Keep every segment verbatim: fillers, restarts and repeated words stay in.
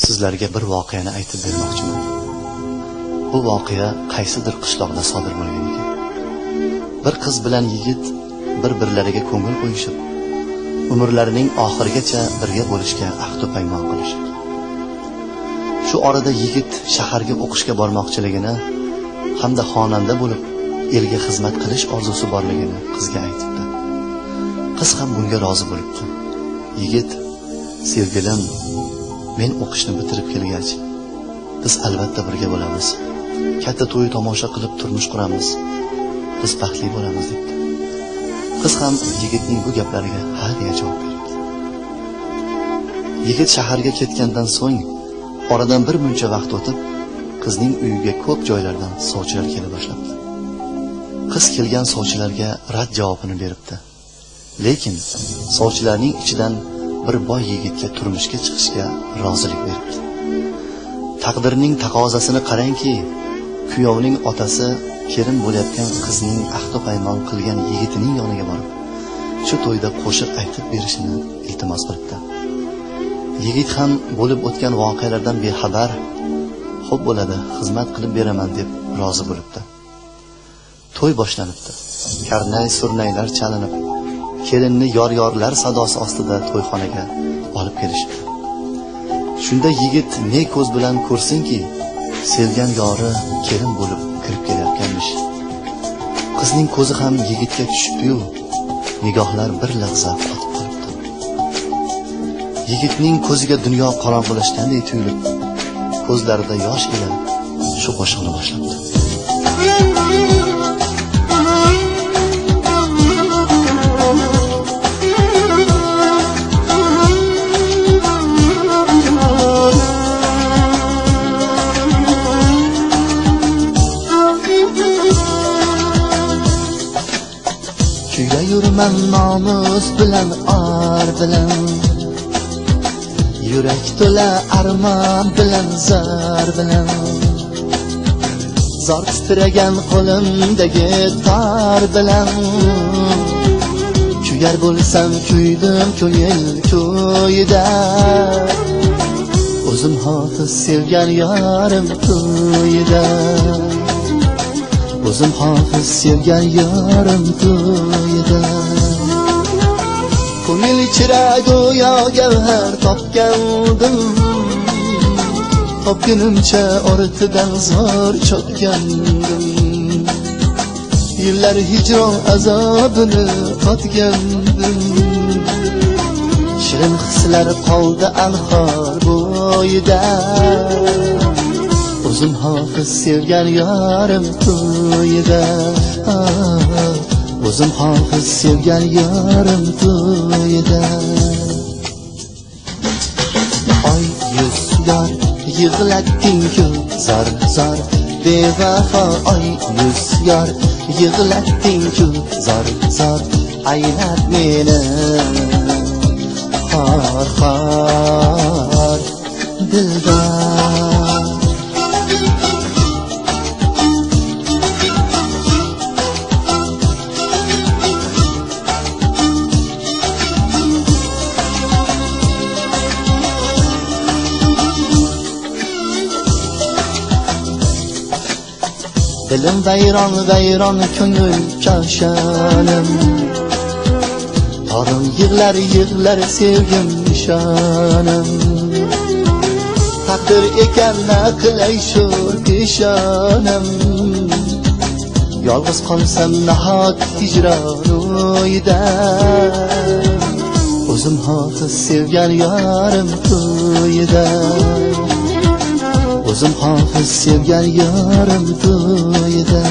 سىزلەرگە بىر ۋەقەنى ئېيتىپ بەرمەكچىمەن. بۇ ۋەقە قايسىدۇر قىشلاقتا سادىر بولغان ئىكەن. بىر قىز بىلەن يىگىت بىر-بىرلىرىگە كۆڭۈل قويۇشۇپ، ئۆمۈرلىرىنىڭ ئاخىرىغىچە بىرگە بولۇشقا ئەھدى پەيمان قىلىشىپتۇ. شۇ ئارىدا يىگىت شەھەرگە ئوقۇشقا بارماقچىلىكىنى ھەمدە خانەندە بولۇپ ئېلگە خىزمەت قىلىش ئارزۇسى بارلىقىنى قىزغا ئېيتىپتۇ. قىز ھەم بۇنىڭغا رازى بولۇپتۇ. يىگىت، سەۋگىلىم، مەن ئوقۇشنى پۈتتۈرۈپ كەلگەچ، بىز ئەلۋەتتە بىرگە بولىمىز. كاتتا توي تاماشا قىلىپ تۇرمۇش قۇرىمىز. بىز بەختلىك بولىمىز، دەپتۇ. قىز ھەم يىگىتنىڭ بۇ گەپلىرىگە ھە دېگەن جاۋاب بېرىپتۇ. يىگىت شەھەرگە كەتكەندىن سوڭ، ئارىدىن بىر مۇنچە ۋاقىت ئۆتۈپ، قىزنىڭ ئۆيىگە كۆپ جايلاردىن سوۋچىلار كېلە باشلاپتۇ. قىز كەلگەن سوۋچىلارغا رەت جاۋابىنى بېرىپتۇ. لېكىن سوۋچىلارنىڭ ئىچىدىن بىر باي يىگىتكە تۇرمۇشقا چىقىشقا رازىلىق بېرىپتۇ. تەقدىرنىڭ تەقەززاسىنى قاراڭكى، كۈيەۋنىڭ ئاتىسى كېلىن بولۇۋاتقان قىزنىڭ ئەھدى پەيمان قىلغان يىگىتىنىڭ يېنىغا بارىپ، شۇ تويدا قوشاق ئېيتىپ بېرىشىنى ئىلتىماس قىلىپتۇ. يىگىت ھەم بولۇپ ئۆتكەن ۋەقەلەردىن بىخەۋەر، خوپ بولىدۇ، خىزمەت قىلىپ بېرىمەن، دەپ رازى بولۇپتۇ. توي باشلىنىپتۇ. كەرنەي-سۈرنەيلەر چېلىنىپ، كېلىننى يار-يارلار ساداسى ئاستىدا تويخانىغا ئېلىپ كېلىشىپتۇ. شۇندا يىگىت نە كۆز بىلەن كۆرسۇنكى، سۆيگەن يارى كېلىن بولۇپ كىرىپ كېلىۋاتقانمىش. قىزنىڭ كۆزى ھەم يىگىتكە چۈشۈپتۇ-يۇ، نىگاھلار بىر لەھزە قاتىپ قېلىپتۇ. يىگىتنىڭ كۆزىگە دۇنيا قاراڭغۇلاشقاندەك تۇيۇلۇپ، كۆزلىرىدە ياش ئېلىپ، شۇ قوشاقنى باشلاپتۇ. كۈيلەيمەن نامۇس بىلەن، ئار بىلەن، يۈرەك تولۇ ئارمان بىلەن، زار بىلەن، زار تىترىگەن قولۇمدىكى تار بىلەن. كۈيەر بولسام كۈيدۈم كۆڭۈل كۈيىدە، ئۆزۈم ھافىز سۆيگەن يارىم كۈيىدە. ئۆزۈم ھافىز سۆيگەن يارىم تويىدا. كۆڭۈل ئىچىدە گويا گەۋھەر تاپقانىدىم. تاپقىنىمچە ئارتىدىن زار چاققانىدىم. يىللار ھىجران ئازابىنى تارتقانىدىم. شېرىن خىسلەر قالدى ئەنھار بويىدا. ئۆزۈم ھافىز سۆيگەن يارىم تويىدا. ئۆزۈم ھافىز سۆيگەن يارىم تويىدا. ئاي يۈز يار يىغلاتتىڭكۇ زار زار، بىۋاپا ئاي يۈز يار يىغلاتتىڭكۇ زار زار، ئايلاپ مېنى خار خار دىلدار. دىلىم ۋەيران، ۋەيران كۆڭۈل كاشانىم. تارىم يىغلار، يىغلار سۆيگۈم نىشانىم. تەقدىر ئىكەن، نە قىلاي شۇ پېشانەم. يالغۇز قالسام ناھايىتى ھىجران ئويىدا. ئۆزۈم ھافىز سۆيگەن يارىم تويىدا. ئۆزۈم ھافىز سۆيگەن يارىم تويىدا.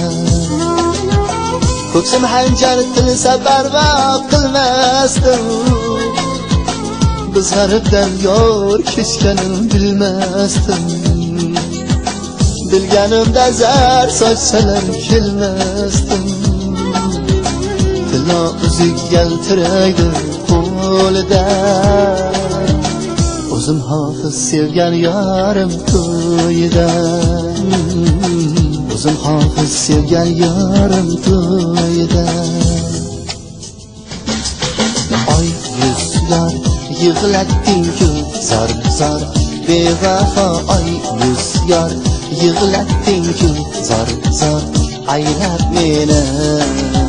كۆكسۈم خەنجەر تىلسا پەرۋا قىلماستىم. بىز غەربتىن يار كەچكەننى بىلمەستىم. بىلگىنىمدە زەھەر ساچسىلەر كۈلمەستىم. تىللا ئۈزۈك يالتىرايدۇ قولىدا. ئۆزۈم ھافىز سۆيگەن يارىم تويىدا. ئۆزۈم ھافىز سۆيگەن يارىم تويىدا. ئاي يۈز يار يىغلاتتىڭكۇ زار زار، بىۋاپا ئاي يۈز يار، يىغلاتتىڭكى زار زار ئايلاپ مېنى.